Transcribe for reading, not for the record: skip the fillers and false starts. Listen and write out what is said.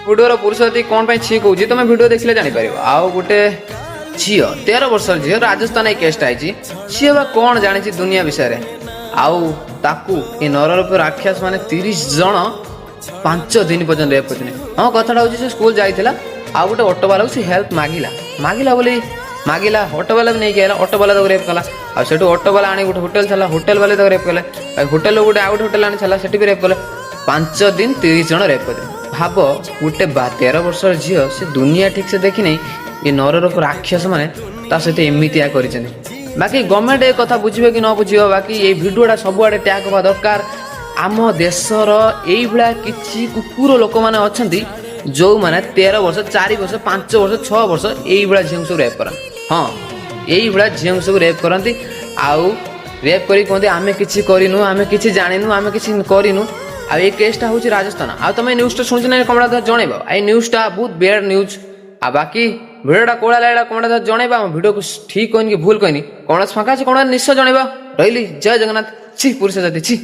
ଭିଡ଼ିଓର ପୁରୁଷ ଜାତି କ'ଣ ପାଇଁ ଛି କହୁଛି, ତମେ ଭିଡ଼ିଓ ଦେଖିଲେ ଜାଣିପାରିବ। ଆଉ ଗୋଟେ ଝିଅ, 13 ବର୍ଷର ଝିଅ, ରାଜସ୍ଥାନ ଏଇ କେସ୍ଟା ହେଇଛି। ସିଏ ବା କ'ଣ ଜାଣିଛି ଦୁନିଆ ବିଷୟରେ? ଆଉ ତାକୁ ଏ ନରରୂପ ରାକ୍ଷସ ମାନେ 30 ଜଣ 5 ଦିନ ପର୍ଯ୍ୟନ୍ତ ରେପ୍ କରିଛନ୍ତି। ହଁ, କଥାଟା ହେଉଛି, ସେ ସ୍କୁଲ ଯାଇଥିଲା ଆଉ ଗୋଟେ ଅଟୋବାଲାକୁ ସେ ହେଲ୍ପ ମାଗିଲା। ମାଗିଲା ବୋଲି ମାଗିଲା, ଅଟୋବାଲା ବି ନେଇକି ଆଇଲା। ଅଟୋବାଲା ତାକୁ ରେପ୍ କଲା। ଆଉ ସେଠୁ ଅଟୋବାଲା ଆଣି ଗୋଟେ ହୋଟେଲ ଛାଡ଼ିଲା, ହୋଟେଲ ବାଲା ତାକୁ ରେପ୍ କଲେ। ଆଉ ହୋଟେଲରୁ ଗୋଟେ ଆଉ ଗୋଟେ ହୋଟେଲ ଆଣି ଛାଡ଼ିଲା, ସେଠି ବି ରେପ୍ କଲେ। 5 ଦିନ 30 ଜଣ ରେପ୍ କଲେ। ଭାବ, ଗୋଟେ 13 ବର୍ଷର ଝିଅ, ସେ ଦୁନିଆ ଠିକ୍ ସେ ଦେଖିନାହିଁ, ଏ ନରରୂପ ରାକ୍ଷସ ମାନେ ତା ସହିତ ଏମିତିଆ କରିଛନ୍ତି। ବାକି ଗଭର୍ଣ୍ଣମେଣ୍ଟ ଏ କଥା ବୁଝିବ କି ନ ବୁଝିବ, ବାକି ଏଇ ଭିଡ଼ିଓଟା ସବୁଆଡ଼େ ଟ୍ୟାଗ୍ ହେବା ଦରକାର। ଆମ ଦେଶର ଏଇଭଳିଆ କିଛି କୁକୁର ଲୋକମାନେ ଅଛନ୍ତି, ଯୋଉମାନେ 13 ବର୍ଷ, 4 ବର୍ଷ, 5 ବର୍ଷ, 6 ବର୍ଷ ଏଇଭଳିଆ ଝିଅଙ୍କୁ ସବୁ ରେପ୍ କରନ୍ତି। ହଁ, ଏଇଭଳିଆ ଝିଅଙ୍କୁ ସବୁ ରେପ୍ କରନ୍ତି। ଆଉ ରେପ୍ କରି କୁହନ୍ତି, ଆମେ କିଛି କରିନୁ, ଆମେ କିଛି ଜାଣିନୁ, ଆମେ କିଛି କରିନୁ। ଆଉ ଏଇ କେସ୍ଟା ହେଉଛି ରାଜସ୍ଥାନ। ଆଉ ତମେ ନ୍ୟୁଜ୍ଟା ଶୁଣିଛ ନା କମେଣ୍ଟ ଜଣେଇବ। ଏଇ ନ୍ୟୁଜ୍ଟା ବହୁତ ବେଡ୍ ନ୍ୟୁଜ୍। ଆଉ ବାକି ଭିଡ଼ିଓଟା କୋଉଭଳିଆ ଲାଗିଲା, କମେଣ୍ଟ ଜଣେଇବା। ଆମ ଭିଡ଼ିଓକୁ ଠିକ୍ କହିନି କି ଭୁଲ କହିନି, କଣ ଫାଙ୍କା ଅଛି, କଣ ନିଶ୍ଚୟ ଜଣେଇବା। ରହିଲି, ଜୟ ଜଗନ୍ନାଥ। ଛି ପୁରୁଷ ଜାତି, ଛି।